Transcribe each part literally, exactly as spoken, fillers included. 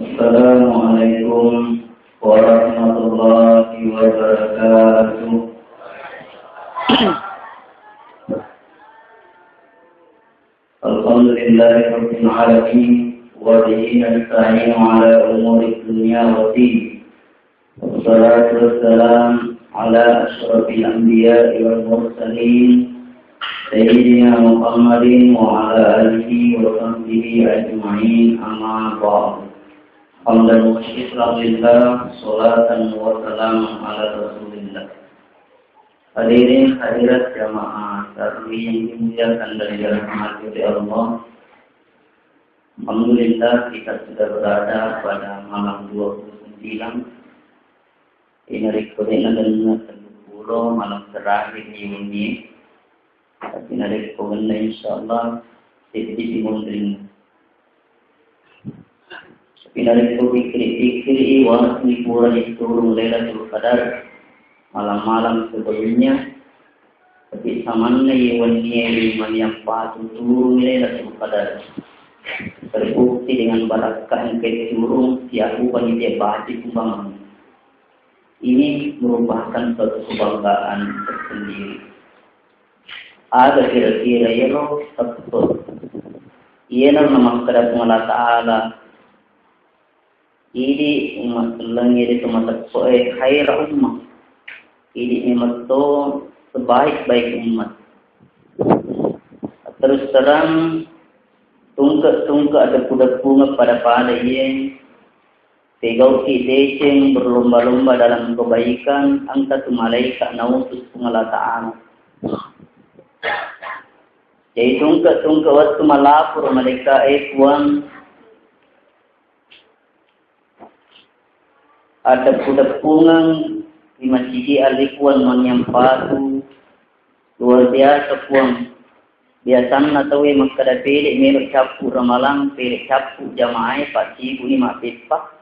Assalamualaikum warahmatullahi wabarakatuh. Alhamdulillahirabbil alamin, wa bihi nasta'inu ala umuri dunya waddin. Wassalatu wassalamu ala asyrafil anbiya'i wal mursalin, sayyidina Muhammadin wa ala alihi wa sahbihi ajma'in, amma ba'du. Hamdan wa syukran lillah, salatan wa salaman ala Rasulillah. Hadirin hadirat jamaah tarawih yang dimuliakan dan dirahmati oleh Allah. Alhamdulillah, kita sudah berada pada malam dua puluh sembilan. Inarekko de'na genna telluppulo malam terakhir di wenni. Tapi narekko genna, insyaallah, seddi monrinna. Tapi narekko pikkiri-pikkiri, wani purani turung Lailatul Qadar malam-malam sebelumnya, tapi samanna ye wennie ri Maniampatu turung Lailatul Qadar. Terbukti dengan barakka engka turung, siaku panitia baca kumbangan. Ini merupakan suatu kebanggaan tersendiri. Aga kira-kira iyaro teppe'? Iyana namakkeda Puang Allah Ta'ala, idi ummat sellengnge de to mateppe'e khaira ummah. Idi memetto sebaik-baik umat. Terus terang, tungke-tungke adeppu-deppungeng pada-pada iye, pegauki deceng berlomba-lomba dalam kebaikan, engka tu malaika nautus Puang Allah Ta'ala. Jadi tungke-tungke wettu malapor malaika, eh Puang, adeppu-deppungeng di masigi alikuan Maniampatu, luar biasa Puang. Biasanna tauwe makkeda pede melo cappu ramalang, pede cappu jamaah, pak sibuk ni mappeppa.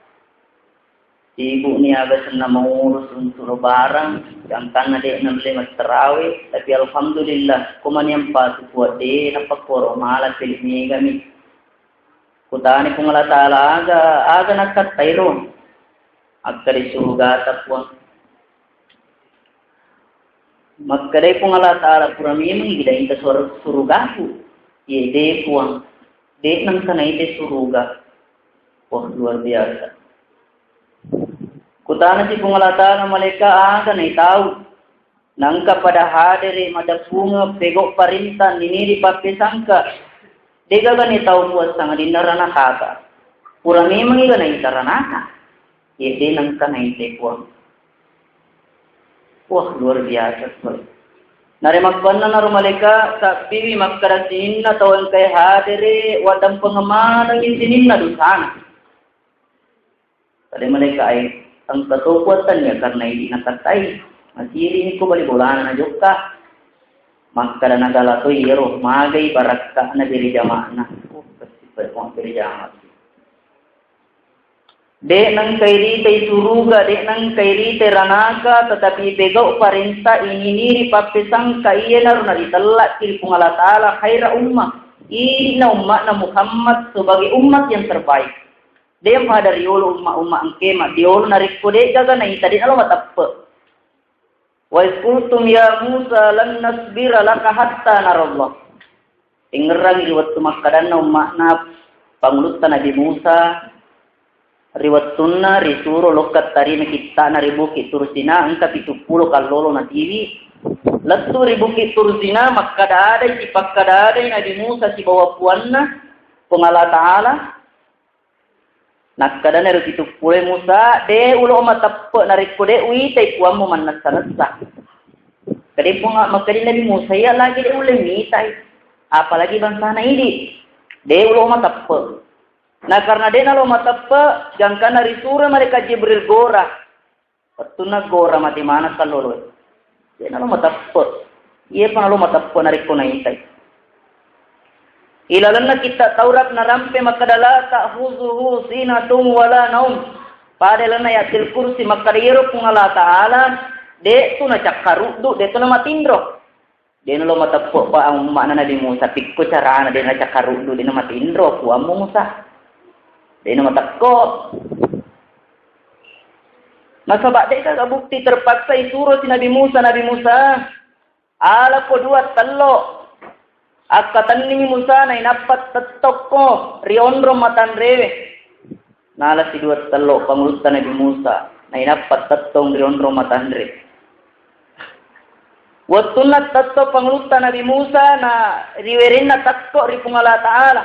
Sibuk ni aga senna mengurus untuk lebaran, gangkanna de nalle mattarawe, tapi alhamdulillah, ko Maniampatu kuat de napakkoro mala pede megami. Kutani Puang Allah Ta'ala aga, aga nakkattairo. Akka di surugata Puang. Makkedai Puang Allah Ta'ala, pura memang idaita suar-, surugaku. Ye de Puang, de nengka naite suruga. Wah, luar biasa. Kutana si Puang Allah Ta'ala, malaika aga naitau. Nangka pada hadere madeppunge pegau parenta niniri pappesangka. Degaga ni tau Puang sangadinna ranakaka. Pura memang iga naita ranaka. Ye de nengka naite Puang. Wah, luar biasa sekali. Nare makkuanna naro malaika, sabbiwi makkeda sininna tau engkae hadere, waddampengeng manengngi sininna dosana. Tadi malaika ai, engka to kuatannya karena idi nakattai, masiri ni ko bali bolana na jokka. Makkeda nagala to iyaro, magai barakka'na beri jama'na. Oh, pasti pada mau beri jama'. De' nengka iritai suruga, de' nengka iritai ranaka, tetapi pegau parenta ininiri pappesangka iyanaro naritella'ki ri Puang Allah Ta'ala khaira ummah. Idi'na umma'na Muhammad sebagai umat yang terbaik. De' pada riolo umma'-umma' engke maddiolo narekko de' gaga naita de' nalo mateppe'. Wa iz qultum ya Musa lan nasbira laka hatta narallah. Ingerrangi ri wettu makkadanna umma'na pangulutta Nabi Musa, ri wettunna risuro lokka tarima kitta'na ri Bukit Tursina, engka pitu pulo kallolo natiwi. Lettu ri Bukit Tursina, makkada-adai, sipakkada-adai Nabi Musa sibawa puanna, Puang Allah Ta'ala. Nakkadanaro pitu pulo, Musa, de' ulo mateppe' narekko de' uitai puammu mannessa-nessa. Kade Puang, makkeda Nabi Musa, iya lagi de' ulle mitai, apalagi bangsana idi. De' ulo mateppe'. Nah, karena de' nalo mateppe', gangkanna risuro malaikat Jibril gora. Wettunna gora mate maneng kalloloe. De' nalo mateppe'. Iyepa nalo mateppe' narekko naitai. Ilalenna kitta Taurat narampe makkeda, "La ta'khuzuhu sinatun wala naum." Pada lalenna Ayatil Kursi makkeda, iyaro Puang Allah Ta'ala de' tu nacakkaruddu, de' tu namatinro. De' nalo mateppe' pa umma'na Nabi Musa, pikko carana de' nacakkaruddu, de' namatinro, Puammu Musa. De'na matekko. Nasaba' de'ka bukti, terpaksa isuro si Nabi Musa, Nabi Musa, alako dua tello. Akkatenningi Musa, nainappa tettokko ri onrong matanrewe. Nala si dua tello pangulutta Nabi Musa, nainappa tettong ri onrong matanre. Wettunna tettong pangulutta Nabi Musa, na riwerenna tekko ri Puang Allah Ta'ala.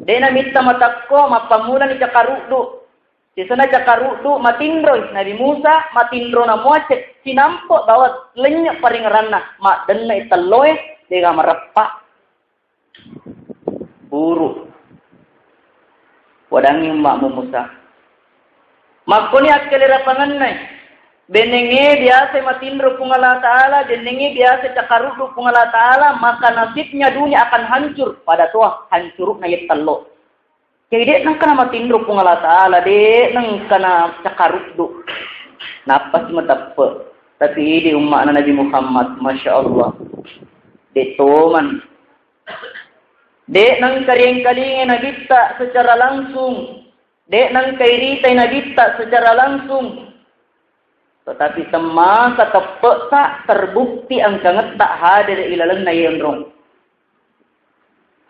De'na mitta matekko, mappammulani cakaruddu. Sisenna cakaruddu matinroi Nabi Musa, matinrona mua ce-, cinampe' bawang lennye' paringeranna, maddenne'i telloe, de'ga mareppa. Buru. Wadangngi umma'mu Musa. Makkoni akkelerapangenna. Bennengnge biasa matinro Puang Allah Ta'ala, bennengnge biasa cakaruddu Puang Allah Ta'ala, maka nasibnya dunia akan hancur. Pada toa hancuru'na ye tello. Jadi de' nengka namatinro Puang Allah Ta'ala, de' nengka nacakaruddu. Nappasi mateppe'. Tapi idi umma'na Nabi Muhammad, Masya Allah. De' toman. De' nengka riengkalingai Nabitta secara langsung. De' nengka iritai Nabitta secara langsung. Tetapi temmaka teppe'ta terbukti engkangetta hadir ilalenna yenrong.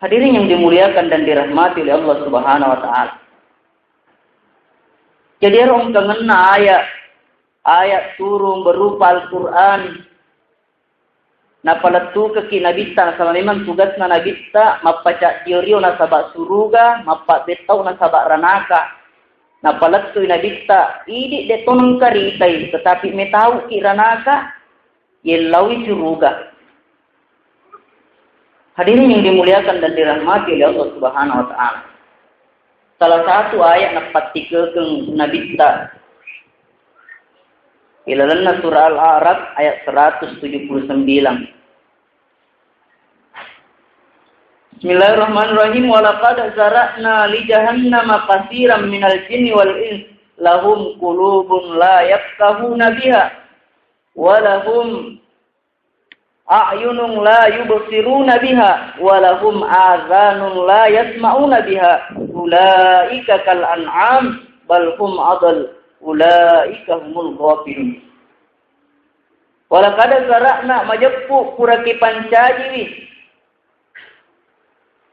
Hadirin yang dimuliakan dan dirahmati oleh Allah Subhanahu wa Ta'ala. Jadi, ero engkangenna ayat, ayat turun berupa Al-Quran, napalettukekki Nabitta, nasaba memang tugasna Nabitta mappacaddio-rio nasaba suruga, mappabbettau nasaba ranaka. Napalettui Nabitta, idi de' to nengka ritai, tetapi metauki ranaka, yellaui suruga. Hadirin yang dimuliakan dan dirahmati oleh Allah Subhanahu wa Ta'ala. Salah satu ayat napattikekeng Nabitta ilalenna surah Al-A'raf ayat seratus tujuh puluh sembilan. Bismillahirrahmanirrahim. Walaqad zara'na li jahannama katsiran minal jinni wal ins lahum qulubun la yafqahuna biha wa lahum a'yunun la yubsiruna biha wa lahum adhanun la yasma'una biha ulaika kal an'am bal hum adal ulaika humul ghafilun. Walaqad zara'na, majeppu puraki pancajiwi,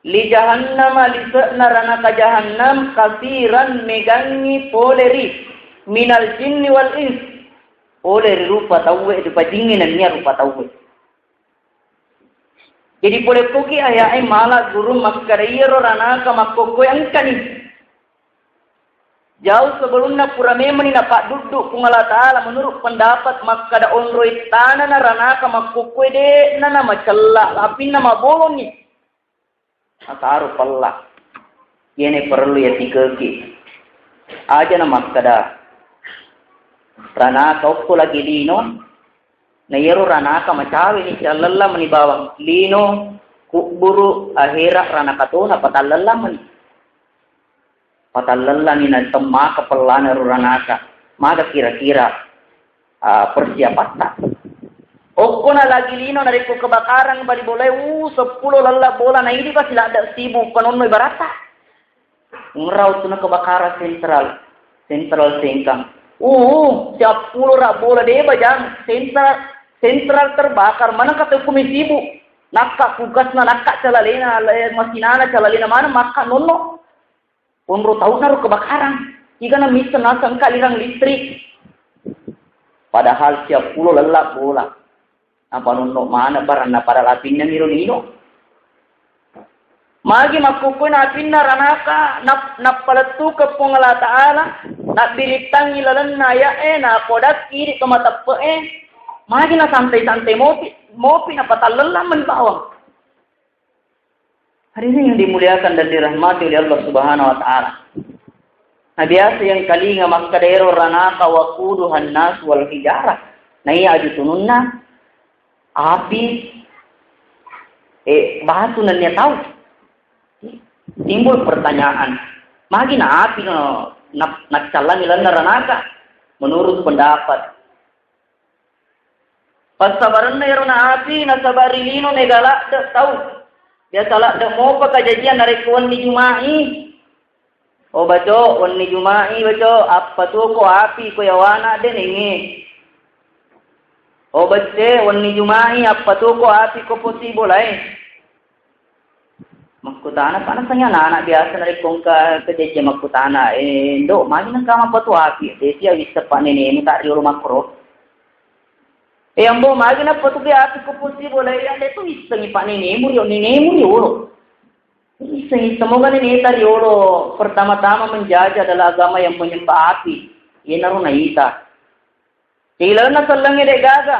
li jahannama, lise'na ranaka jahannam, katsiran, megangngi, pole ri, minal jinni wal ins, pole ri rupa tauwe, ripajingngi nennia rupa tauwe. Jadi pole poki aya'e mala guru makkada iyaro ranaka makkokkoe engkani. Jauh sebelumna pura memani napadduddu Puang Allah Ta'ala menurut pendapat makkada onroi tanana ranaka makkokkoe de'na namacella lapinna maboloni. Ataro pella. Iyene perlu yatikeki. Aja na makkada ranaka okko lagi lino, na iyaro ranaka macawe ni, callella meni bawang lino, kubburu, ahera, ranaka tona patallella meni. Patallellani na temmaka pellana ro ranaka. Maga kira-kira, ah, persiapatta? Okko na lagi lino narekko kebakaran bali bolae, uh, seppulo lella bola na idi pasti ladde sibu panonno ibarata. Ngerau tu na kebakaran sentral, sentral Sengkang. Uh, seppulo ra bola de bajang sentral, sentral terbakar. Mana kata hukumi sibu? Nakka kulkasna, nakka calalena, le-, masinana calalena mana makka nonno. Onro taunna ro kebakaran. Igana misseng naseng engka lirang listrik. Padahal siappulo lella bola. Napanonno maneng baranna pada lapinna miro lino. Magi makkukkui napinna ranaka nap-, nappalettukeng Puang Allah Ta'ala, nabbirittangi lalenna aya'e, napodakki idi to mateppe'e. Magi nasantai-santai mopi, mopi napatallella meni bawang. Hadirin yang dimuliakan dan dirahmati oleh Allah Subhanahu wa Ta'ala. Nah, biasa yang kalinga makkada ero ranaka waquduhan nas wal hijarah. Nah, iya aju tununna api, eh, batu nennia tau. Timbul pertanyaan, magi na api no na-, naccallangi lalenna ranaka? Menurut pendapat Passabarenna ero na api, nasaba ri lino mega ladde tau. Biasa ladde mopa kajajiang narekko wenni Juma'i. O baco, wenni Juma'i baco, appatuko api ko yawana de nengnge. O becce, wenni Juma'i appatuko api ko posi bolae. Makkutana pa naseng anak-anak biasa narekko engka kejejje makkutana, "Eh, Ndo, magi nengka mappatu api? Desi awisseng pa nenemu tak riolo makkoro." "Eh, Ambo, magi nappatuke api ko posi bolae?" "Ya, de tu issengi pa nenemu rio, nenemu riolo." Iseng-iseng moga neneta riolo pertama-tama menjajah adalah agama yang menyembah api. Iyanaro naita. Ilalenna sellengnge de gaga.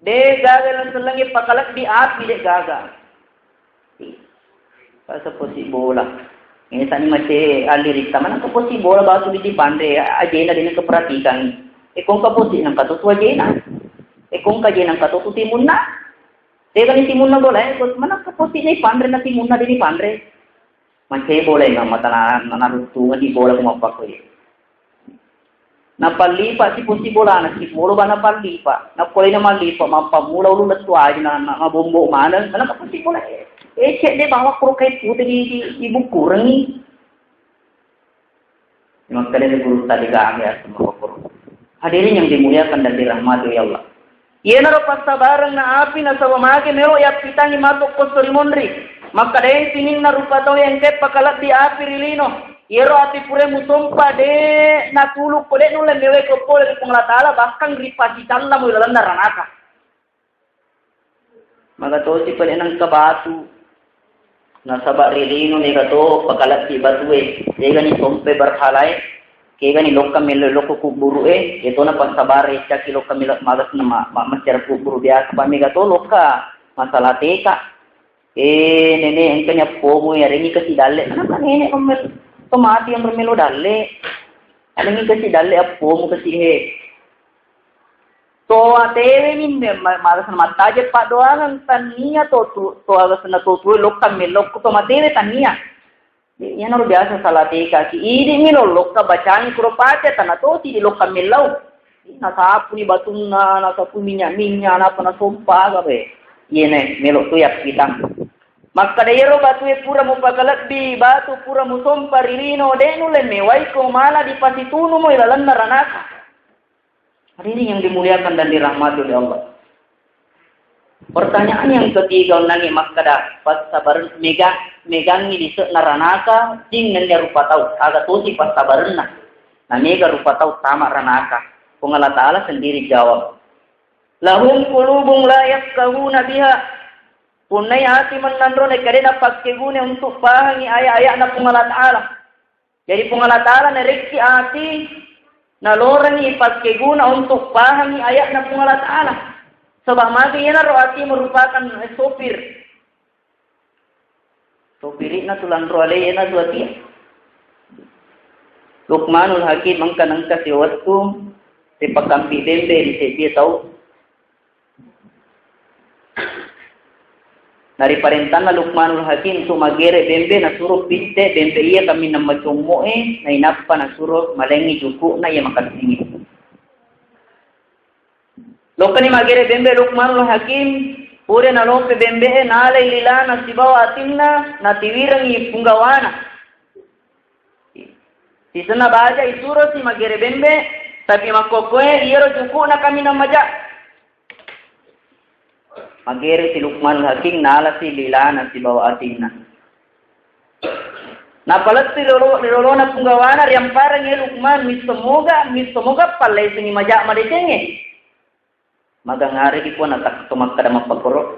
De gaga ilalenna sellengnge pakalebbi api de gaga. Pasa posi bola. Ini tani masih alirita mana ke posi bola batu di panre ajena dina keperhatikan. Ekong ke posi nang katu tu ajena. Ekong ke ajena katu tu timunna. Tegani timunna bola, eh, manakka posi'na ipanre na timunna de nipanre. Maccai bola na mata na, na, naruttunga di bola ko mappakko ye. Napallipa si posi bolana, si polo ba napallipa. Napolena mallipa, mappammula ulu lettu aja na, na, mabombo maneng. Manakka posi bola, eh, eh, cek de bawa kuro kai pute di, di, di bukkurengi. Makkedai guru tadi kami ya, hadirin yang dimuliakan dan dirahmati oleh Allah. Iyanaro passabareng na api nasaba mage melo yappitangi mato kosso ri monri. Makkedai sininna rupa tau engkae pakalebbi api ri lino. Iyaro api pura musompa de natulu ko de nulle mewai ko pole ri Puang Allah Taala bahkan ripasicalla mo ilalenna ranaka. Maga tosi pale nengka batu. Nasaba ri lino mega to pakalebbi batue. Kegani sompe berhalae. Kegani lokka mello lokko kubburu'e. Yetona passabare caki lokka mello magas na ma, ma, maccara kubburu biasa. Pa mega to lokka masalah teka. Eh, nene engka nyappomu yarengi kasi dalle. Kenapa nene pemati yang bermelo dalle? Alengi kasi dalle appomu kasi he. To atewe ni me-, ma-, malasana mattajeng paddoangeng tannia to tu, to alasana to tue lokka mellokku to matewe tannia. Iyanaro biasa salah tekaki. Idi mi lo lokka bacangi kuro pace tana toti di lokka mellau. Nasapuni batunna, nasapuni minyak-minyak, napa nasompa aga be. Iyene melo tu yakkitang. Makkeda iyaro batue pura mupakalebbi, batu pura musompa ri lino, de nulle mewai ko mala dipasitunu mo ilalenna ranaka. Hadirin yang dimuliakan dan dirahmati oleh Allah. Pertanyaan yang ketiga, onnangngi makkeda, passabar-, mega-, megangngi lise'na ranaka, jing nennia rupa tau, aga tosi passabarenna. Na mega rupa tau tama ranaka. Puang Allah Ta'ala sendiri jawab. Lahum qulubun la yafqahuna biha. Punnai ati mennanro nekka de napakkeguna untuk pahangi ayat-ayatna Puang Allah Ta'ala. Jadi Puang Allah Ta'ala narekki ati nalorengi pakkeguna untuk pahangi ayatna Puang Allah Ta'ala. Sebab magi iyanaro ati merupakan, eh, sopir. Sopiri'na tu lanro ale iyana tu ati. Luqmanul Hakim engka nengka siwettu ripakampi bembe ri seddie tau. Nariparentanna Luqmanul Hakim tu maggere bembe, nasuro pitte bembe iya kaminang macommo'e, nainappa nasuro malengngi juku'na iya makessingnge. Lokkani maggere bembe Luqmanul Hakim, pura nalope bembe e, nalai lilana sibawa atinna, natiwirengngi punggawana. Sisenna baja isuro si maggere bembe, tapi makkokkoe iyaro juku'na kaminang maja. Maggere si Luqmanul Hakim nala si lilana sibawa atinna. Napalettu lolo-, lolona punggawana riamparengngi Luqman, missemoga, missemoga pallaisengi maja madecengnge. Magangareki puang natakko makkeda mappakkoro.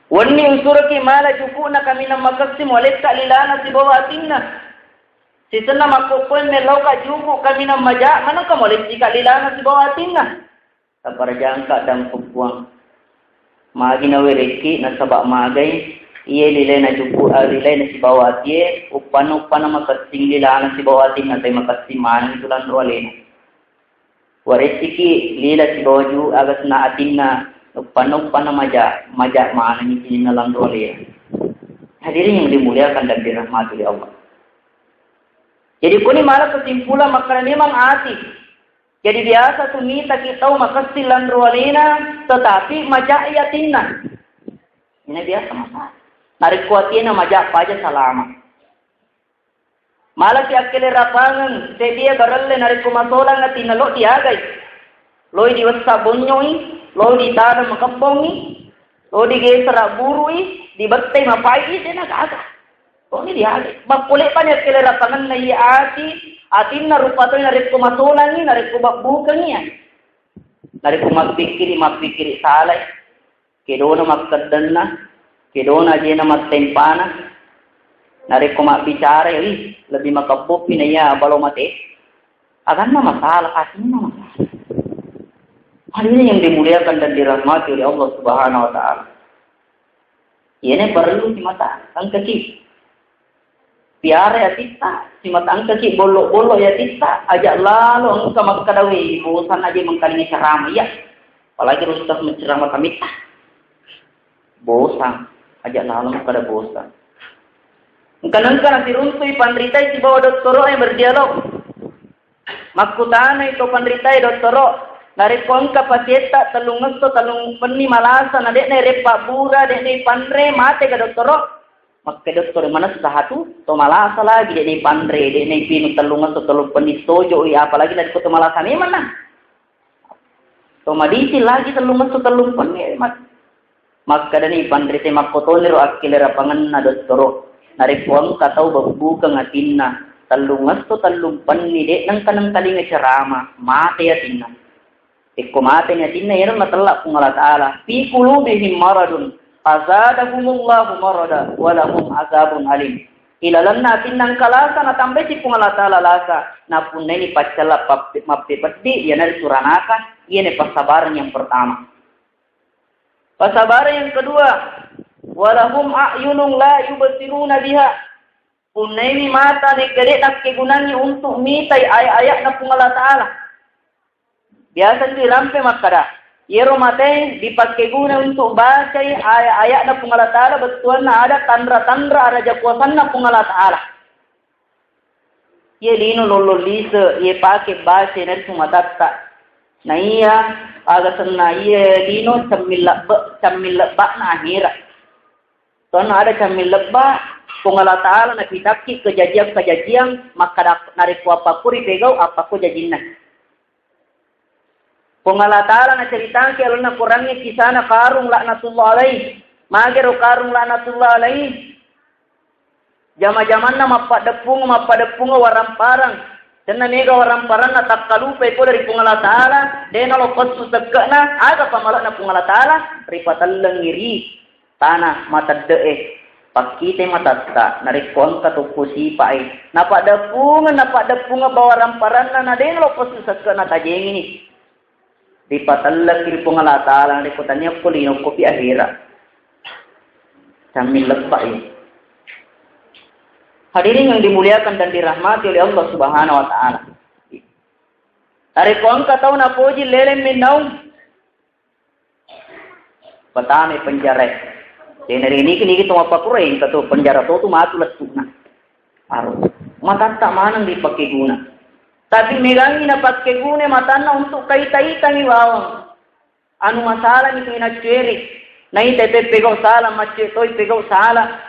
Wenni usuroki mala juku'na kaminang makessing mualekka lilana sibawa atinna. Sisenna makkokkoe mellauka juku kaminang maja, manengka mualeccika lilana sibawa atinna. Taparajangka dampeng puang. Magi nawerekki nasaba magai, iye lilaina juku, ah, lilaina sibawa atie, uppanna-uppanna makessing lilana sibawa atinna, tai makessing maneng tu lanro alena. Warettiki lila sibawa ju aga senna atinna, uppanna-uppanna maja, maja manengngi sininna lanro alena. Hadirin yang dimuliakan dan dirahmati oleh Allah. Jadi kuni mala kesimpulan makkeda memang ati. Jadi biasa tu mitaki tau makessing lanro alena, tetapi maja atinna. Ini biasa masalah. Narekko atinna maja paja salama. Malaki akkelerapangeng, seddie barelle narekko masolang atinna lo diagai. Loi diwessa bonyoi, loi ditada makebbongi, loi digesera burui, dibettai mapai, dena gaga. Koni diagai. Makkulebbani akkilerapangenna iya ati, atinna rupa toi narekko masolangi, narekko babbukengi ya. Narekko mappikkiri, mappikkiri salai. Kedona makkeddanna, kedona ajena mattempana. Narekko mabbicara, ih, lebih makebbopi na iya balo mate. Aganna masalah, atinna masalah. Hadirin yang dimuliakan dan dirahmati oleh Allah Subhanahu wa Ta'ala. Iyene perlu simata engkaki piara yatitta, simata engkaki bollo-bollo yatitta, aja lalo engka makkadawi bosan aja mengkalinga ceramah iya. Apalagi ustaz menceramah tamitta. Bosan, aja lalo makkada bosan. Engka-engka nasiruntui panritai sibawa dottoro yang berdialog. Makkutanai to panritae dottoro, narekko engka pasietta tellungesso tellumpenni malasa na de'na ireppa bura, de'na ipanre, matega dottoro? Makke dottoro manessa hatu, to malasa lagi de'na ipanre, de'na ipinu tellungesso tellumpenni tojoi, apalagi narekko to malasa memanna. To madicing lagi tellungesso tellumpenni mat- Makkedani panrite makkotoniro akkelerapangenna dottoro, narekko engka tau bebbukeng atinna, tellungesso tellumpenni de' nengka nengkalinga cerama, mate atinna. Ekko mateni atinna, iyaro natella Puang Allah Ta'ala, fi qulubihim maradun fazadahumullahu marada walahum azabun alim. Ilalenna atinna engka lasa, natambaisi Puang Allah Ta'ala lasa, napunnaini paccalla pappe- mappepeddi, iyanaritu ranaka, iyana passabareng yang pertama. Pasabara yang kedua, walahum a'yunun la yubsiruna biha. Punnaini mata nengka de' nakkegunangngi untuk mitai ayat-ayatna Puang Allah Ta'ala. Biasa tu lampe makkada, iyaro matae dipakkeguna untuk bacai ayat-ayatna Puang Allah Ta'ala, bettuanna ada tanra-tanra araja kuasanna Puang Allah Ta'ala. Iye lino lollong lise, iye pake base naritu matatta. Na iya aga senna iye lino cemmil lebbe, cemmil lebba'na ahera. Tonna ada cemmil lebba, Puang Allah Ta'ala napitakki kejajiang-kejajiang, makkada narekko appakko ripegau, appakko jajinna. Puang Allah Ta'ala naceritaki alonna Qurangnge kisana Qarun laknatullah alaih. Magero Qarun laknatullah alaih? Jama-jamanna mappaddeppunga, mappaddeppunga waramparang. Tenna mega waramparanna takkalupai ko dari Puang Allah Ta'ala, de' nalo pessu sekke'na, aga pamalakna Puang Allah Ta'ala, ripatellengi ri tana matedde'e, pakkite matatta, narekko engka tokko sipae. Napaddeppungeng, napaddeppungeng bawang ramparanna, na de' nalo pessu sekke'na tajengini. Ripatellekki ri Puang Allah Ta'ala, narekko tania ko lino kopi ahera. Sambil lebba iya. Hadirin yang dimuliakan dan dirahmati oleh Allah Subhanahu wa Ta'ala. Narekko engka tau napoji leleng mennaung, Patame penjara. Teneri niki niki to mappakureng engka to penjara to tu matu lettu'na. Aro. Matatta maneng dipakkeguna. Tapi megangi napakkeguna matanna untuk kaita-itangi bawang. Anu masalah ni tu inaccueri. Naita itu pegau salah, macce toi pegau salah.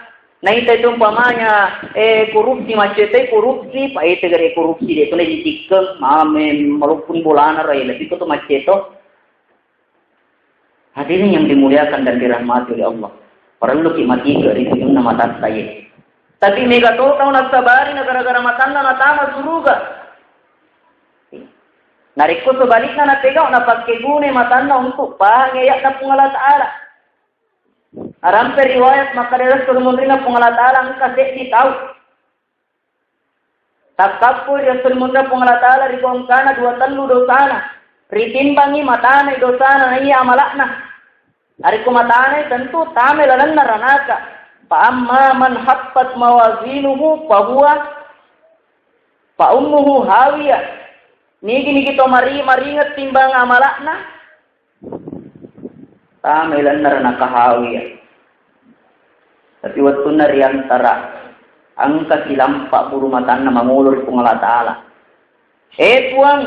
Naita itu umpamanya eh korupsi, macce toi korupsi, paete gare korupsi de' tu na ditikkeng, mame maloppo ni bolana rai, lebih ko to macce to. Hadirin yang dimuliakan dan dirahmati oleh Allah. Parelluki matike ri tujunna matatta ye. Tapi mega to tau nassabari na gara-gara matanna natama suruga. Narekko sebalikna napegau, napakkeguna matanna untuk pahangi ayatna Puang Allah Ta'ala. Arampe riwayat makkada Rasul munrina Puang Allah Ta'ala engka seddi tau. Takkappoi ri esso ri munra Puang Allah Ta'ala ri bongkana dua tellu dosana. Ritimbangi matanai dosana na iya amala'na. Narekko matanai tentu tame lalenna ranaka. Fa amma man haqqat mawazinuhu fahuwa, fa ummuhu hawiyah. Nigi-nigi to mari maringeng timbang amala'na, Tama ilanna ranaka hawiyah. Tapi wettunna riantara engka silampa bulu matanna mangolo ri Puang Allah Ta'ala. Eh Puang,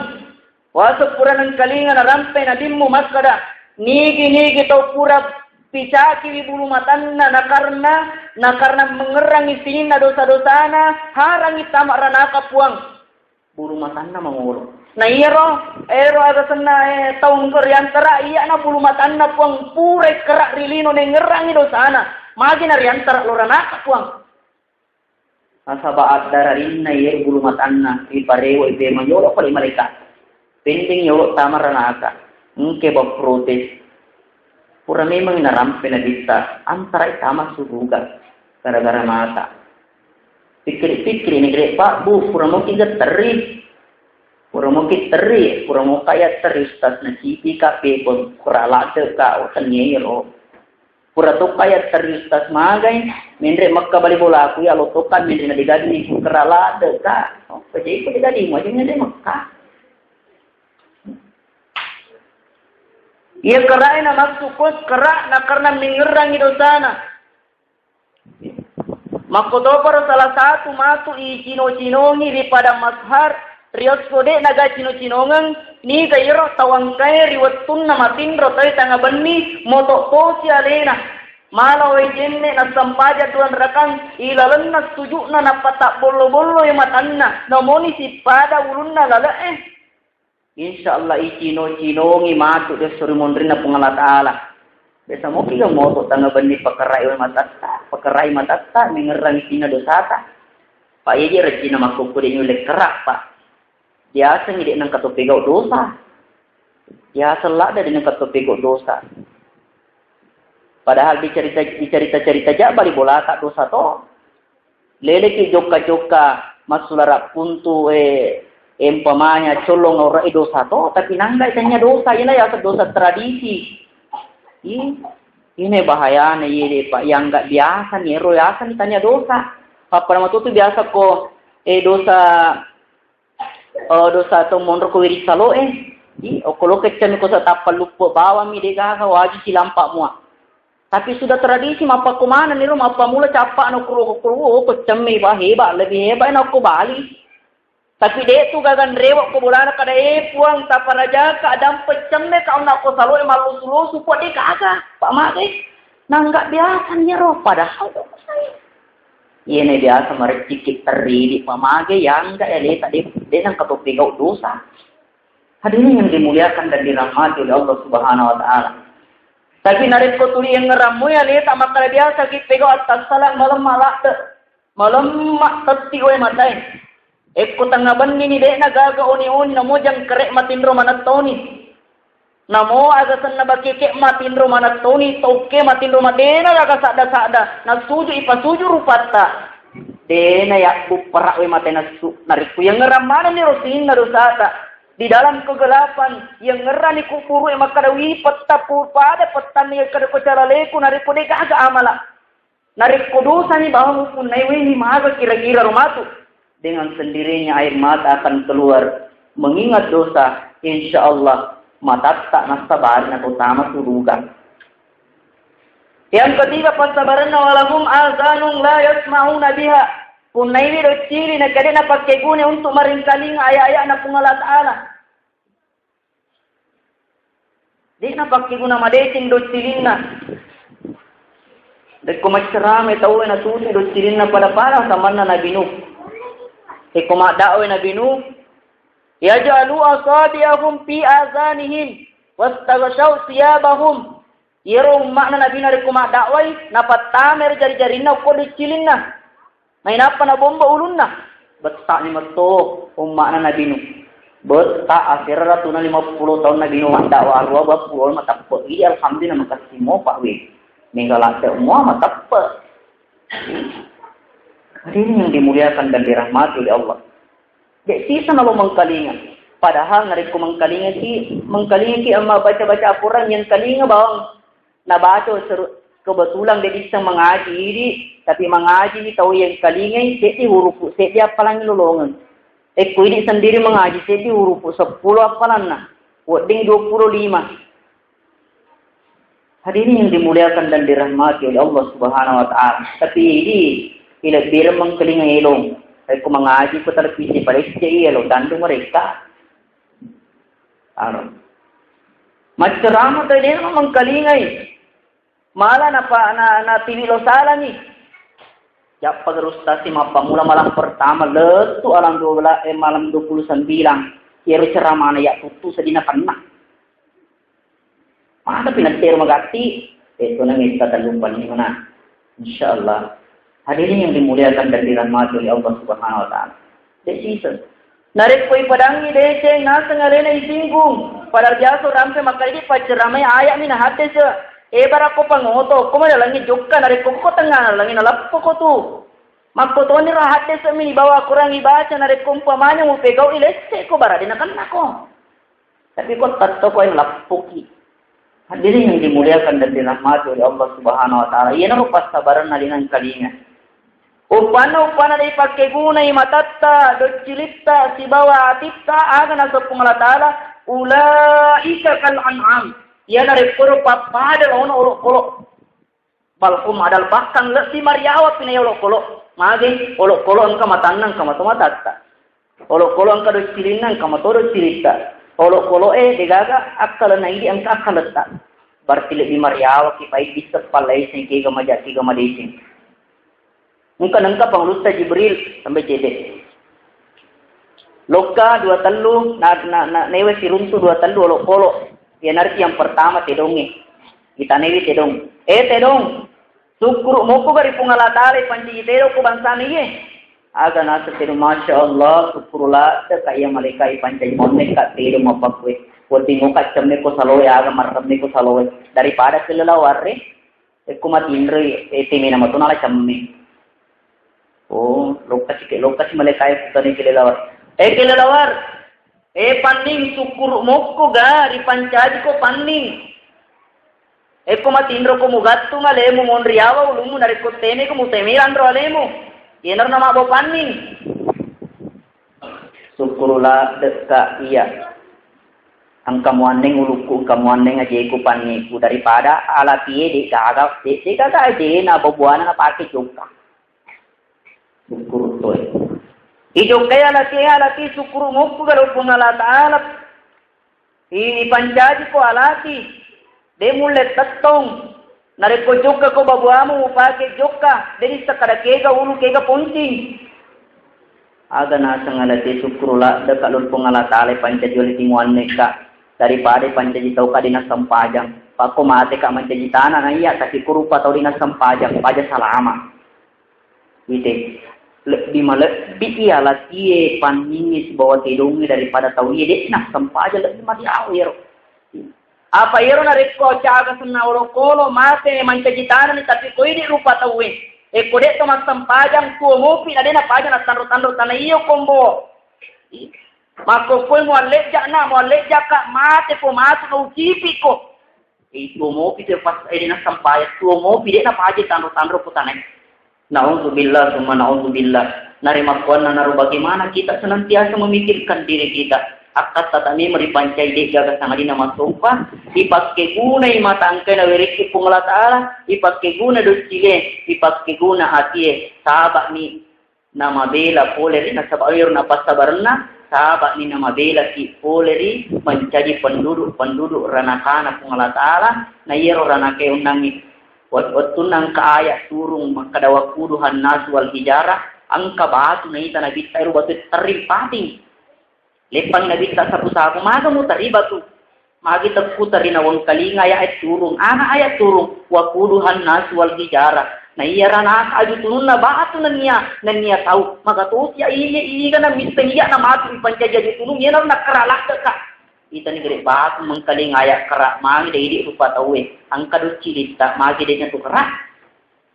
waseng pura nengkalinga narampe nabimmu makkada, nigi-nigi tau pura Picakiwi bulu matanna, nakarna, nakarna mengerrangi sininna dosa-dosana, harangi tama ranaka Puang. Bulu matanna mangolo. Na iyaro, ero aga senna, eh, tau engka riantara, iyana bulu matanna Puang, purai kera ri lino nengerrangi dosana. Magi na riantara lo ranaka Puang. Nasaba addararinna iyaro bulu matanna riparewe pemeng yolo pale malaika. Pending yolo tama ranaka. Engke ba protes. Pura memeng narampe nabitta, antarai tama suruga gara-gara mata. Pikkiri-pikkiri ni gede Pak Bu, pura moki getterri. Pura moki terri, pura moka ya terri Ustaz, na cipi ka pepeng, pura ladde ka, o tenniero. Pura tokka ya terri Ustaz magai, menre Mekka bali bolaku ya lo tokka menre na digadi ni kera ladde ka. Oh, pejai ko digadi mo aja menre Mekka. Iya kerae na massu kos kera na karena mengerrangi dosana. Makkotoparo salah satu matu icino-cinongi ri Padang Mashar, riosko de naga cino-cinongeng, niga iyaro tawangkae ri wettunna matinro tae tanga benni, moto tosi alena. Mala wae jenne nassampaja duan rakang, ilalenna suju'na nappa tabbollo-bollo matanna, namoni sippada ulunna lale'e. Insya Allah icino-cinongi matu desso ri monrinna Puang Allah Ta'ala. Biasa moki ga moto tanga benni pakerai matatta, pakerai matatta, mengerrangi sina dosata. Pak iya je rejina makkukku de nyulle kerak, Pak. Biasa ngi de nengka to pegau dosa. Biasa ladda de nengka to pegau dosa. Padahal dicerita, dicerita-cerita ja bali bolata dosa to. Leleki jokka-jokka massulara puntu, eh, empamanya collong aura e dosa to, tapi nangga tanya dosa, ina ya dosa tradisi. Ih, ini bahayana iye de Pak, yang nggak biasa nih, ero biasa nih tanya dosa. Apa nama tuh biasa ko, eh, dosa, eh, dosa to monro ko wiri salo, eh. Ih, okolo keccami ko sa tappa luppo bawami de gaga wajib silampa mua. Tapi sudah tradisi, mappakko manenni ro, mappamula cappa'na kuro, kuro, oh, keccemme, bah, hebat, lebih hebat na ko Bali. Tapi de tu gagan rewa ko bolana kada, eh, Puang, taparajaka, adang peccemme ka onna ko saloe mallusu-lusu, Puang, de gaga, Pak Mage. Nah, nggak biasa nih ro, padahal to saya. Iya, ne biasa marecciki teridi, Pak Mage, ya enggak ya, leta de, de nang katopi gau dosa. Hadirin yang dimuliakan dan dirahmati oleh Allah Subhanahu wa Ta'ala. Tapi narekko tuli engngerammu ya leta makkada biasa ki pegau attassala malemma ladde. Malemma tetti wae matae. Ekko tengnga benni ni de'na gaga oni-oni namo jangkere matinro manettoni. Namo aga senna bakeke matinro manettoni, tokke matinro matena gaga sadda-sadda. Nasuju ipasuju rupatta. Dena yabbu pera wae mate nassu. Narekko engngerang manenni ro sininna dosata. Di dalam kegelapan, iyangngerrani kuburu e makkada, wi petta pu-, pada pettanni kada ko cara leku narekko de gaga amala. Narekko dosani bawang mupunnai weni maga kira-kira ro matu. Dengan sendirinya air mata akan keluar. Mengingat dosa, insya Allah matatta nassabari na totama suruga. Yang ketiga, passabarenna walahum azanung la yasma'una biha. Punnaiwi doccili na kade napakkeguna untuk maringkalinga ayat-ayat na Puang Allah Ta'ala. De napakkeguna madeceng doccilinna. Rekko maccerama tauwe natutu doccilinna pada-pada samanna Nabi Nuh. Rekko maddakwa Nabi Nuh, yaj'alu asabi'ahum fi azanihim wastaghsyaw thiyabahum. Iyaro umma'na Nabi narekko maddakwai, napattamai ro jari-jarinna okko doccilinna. Nainappa nabombo ulunna. Betta'ni metto umma'na Nabi Nuh. Betta akhirra tuna lima puluh tahun Nabi Nuh maddakwah, arua bappulo mateppe. Iya, alhamdulillah, makessing mopa we. Mega ladde mua mateppe. Hadirin yang dimuliakan dan dirahmati oleh Allah. Dek sisa nalo mengkalinga. Padahal narekko mengkalinga ki, mengkalinga ki amma baca-baca Al-Quran yang kalinga bawang nabaca seru-, kebetulan de bisa mengaji idi, tapi mengaji tau yang kalingai seddi hurupu seddi appalang lolongeng. Ekko idi sendiri mengaji seddi hurupu seppulo appalanna, wedding dua puluh lima. Hadirin yang dimuliakan dan dirahmati oleh Allah Subhanahu wa Ta'ala. Tapi idi, ilebbireng mengkalinga elong. Rekko mengaji ko televisi palesse iya lo tandu mereka. Anu. Maccerama tadi memang kalingai. Malah napa-, na-, natiwi lo salani. Jappa guru ustaz si mappamula malam pertama, lettu alam dua belas, eh, malam dua puluh sembilan. Iyaro ceramana ya tuttu sedina kenna. Maka pinattero magatti, eh, tona metta tellumpanni mana. Insyaallah. Hadirin yang dimuliakan dan dirahmati oleh Allah Subhanahu wa Ta'ala. Dek sisa. Narekko ipadangi deceng, naseng alena isinggung. Padahal biasa rampe makkadidi pacceramai ayat mi nahaddese. Eh, barakko pangoto, ko madalangi jokka, narekko ko tengah nalangi nalappo ko tu. Makko toni ro haddese mi nibawa Quran ibaca, narekko umpamanya mupegau ilesse ko barade nakenna ko. Tapi ko tatto ko lappuki. Hadirin yang dimuliakan dan dirahmati oleh Allah Subhanahu wa Ta'ala. Iyanaro passabaranna linang kalinga. Uppanna, uppanna dei pakkegunai matatta, doccilitta, sibawa atitta, aga naseng Puang Allah Ta'ala, ulaika kal an'am. Iyana rekkoro pappada laono olokolo. Bal hum adal, bahkan lebbi mariawa pinaya olokolo. Mage olokolo engka matanna, engka mato matatta. Olokolo engka doccilinna, engka mato doccilitta. Olokolo e degaga akkalenna idi, engka akkaletta. Berarti lebbi mariawa ki pai bisseppa laiseng kega maja, kega madeceng. Engka nengka pangulutta Jibril sampai cedde. Lokka dua tellu, na, na, na, newe siruntu dua tellu olokolo. Iyanaritu yang pertama tedongnge. Itanewi tedong. Eh, tedong. Sukkuru mokko gari Puang Allah Ta'ala ipancaji tedong ko bangsana iye. Aga naseng tedong, Masya Allah, sukkuru ladde ka iya malaika ipancaji monne ka tedong mapakkue. Wedding oka cemme ko saloe, aga marremme ko saloe. Daripada kelelawar e. Ekko matinroi, eh, temena mato nala cemme. Oh, lokka si ke, lokka si malaika e kutane kelelawar. Eh, kelelawar. Eh, panning, sukkuru mokko ga ripancaji ko panning. Ekko matinro ko mugattung alemu, monri awa ulummu, narekko teme ko muteme lanro alemu. Iyanaro namabbo panning. Sukkuru ladde ka iya. Engka muanneng ulukku, engka muanneng ajeku panniku, daripada alatie de gaga, de, de gaga ajena, buah-buahna napake jokka. Sukkuru toe. Ijokkai alatie, alatie sukkuru mokku galo Puang Allah Ta'ala. I-, ipancaji ko alati, de mulle tettong. Narekko jokka ko babuamu mupake jokka, de nisseng kada kega ulu kega poncing. Aga naseng alati sukkuru ladde ka lur Puang Allah Ta'ala ipancaji wali timuanne ka, daripada ipancaji tau ka dinaseng pajang. Pakko mate ka mancaji tana na iya, tapi ko rupa tau dinaseng pajang, paja salama. Ite, lebbi malebbi iya latie panningnge sibawa tedongnge daripada tau iye, de naseng paja lebbi maliao iyaro. Apa iyaro narekko caga senna olokolo mate mancaji tanani, tapi ko idi rupa tauwe. Ekko de to massempajang tuo mopi na de napaja natanro-tanro tana iyo kombo. Makkokkoi muallejja na, muallejja ka mate ko matu na ucipi ko. Eh, tuo mopi tu pas, eh, de nasempajang, tuo mopi de napaja tanro-tanro ko tanae. Naudzubillah, summa naudzubillah. Narimakkuannanaro bagaimana kita senantiasa memikirkan diri kita. Akkatta tami meripancai de gaga sangadina masompa, dipakke gunai matangkai nawerekki Puang Allah Ta'ala, dipakke guna doccile, dipakke guna atie, saba'ni namabela pole ri nasaba ero napassabarenna, saba'ni namabelaki pole ri mancaji penduduk-penduduk ranakana Puang Allah Ta'ala, na iyaro ranakae onnangngi. Wet-, wettunna engka ayat turung makkada waquduhan nas wal hijarah, engka batu naita nabitta ero batu terring pating. Leppang nabitta sapu-sapu, maga muterri batu. Magi tekku terri nawengkalinga ayat turung, ana ayat turung, waquduhan nas wal hijarah. Na iya ranaka aju tununna batu nennia, nennia tau. Maga tosi iya, iya, iya, na misseng iya na matu ipancaji aju tunung, iya na nakara lakkeka. Itani gere batu mengkaling aya kera, magi de idi rupa tauwe. Engka ducci litta, magi de natu kera.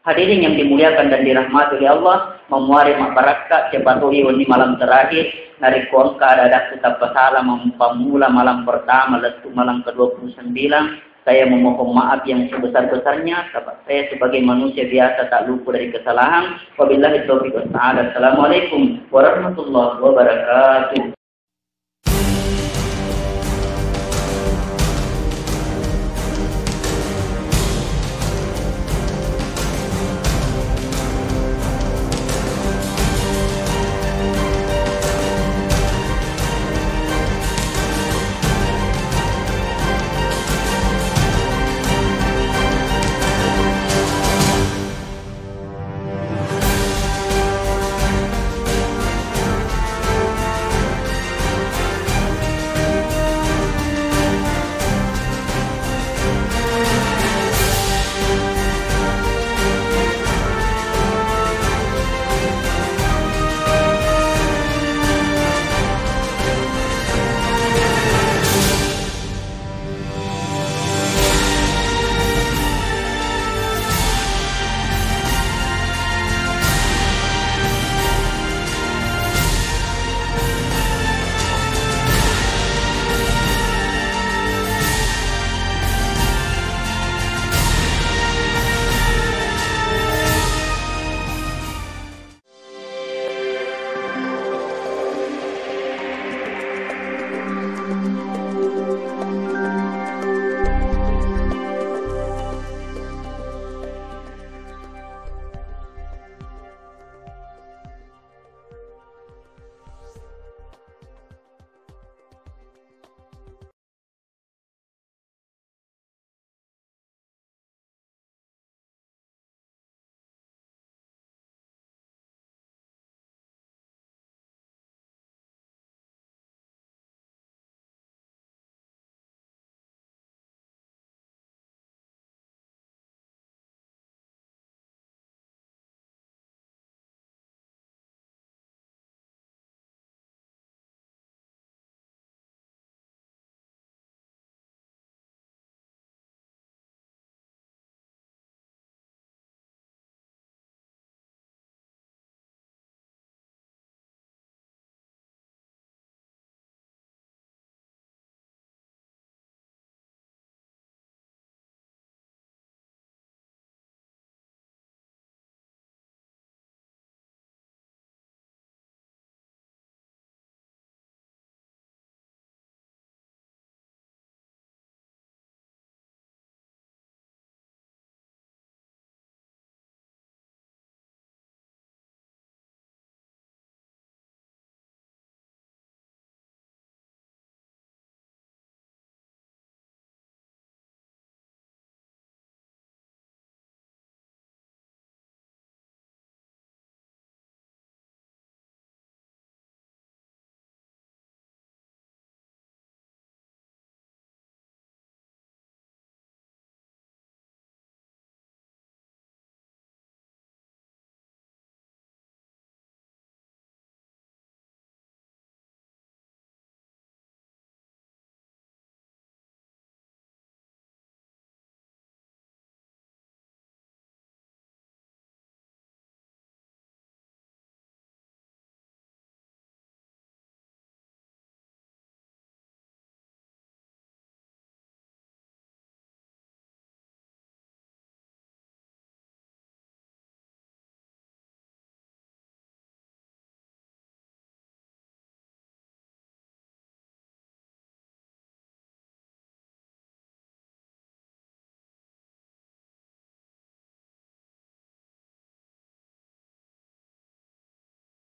Hadirin yang dimuliakan dan dirahmati oleh Allah, mamuare mabbarakka, siapa tahu ini malam terakhir, narekko engka ada-ada tappa salah mem-, pammula malam pertama lettu malam kedua puluh sembilan, saya memohon maaf yang sebesar-besarnya, sebab saya sebagai manusia biasa tak luput dari kesalahan. Wabillahi taufiq was sa'adah. Assalamualaikum warahmatullahi wabarakatuh.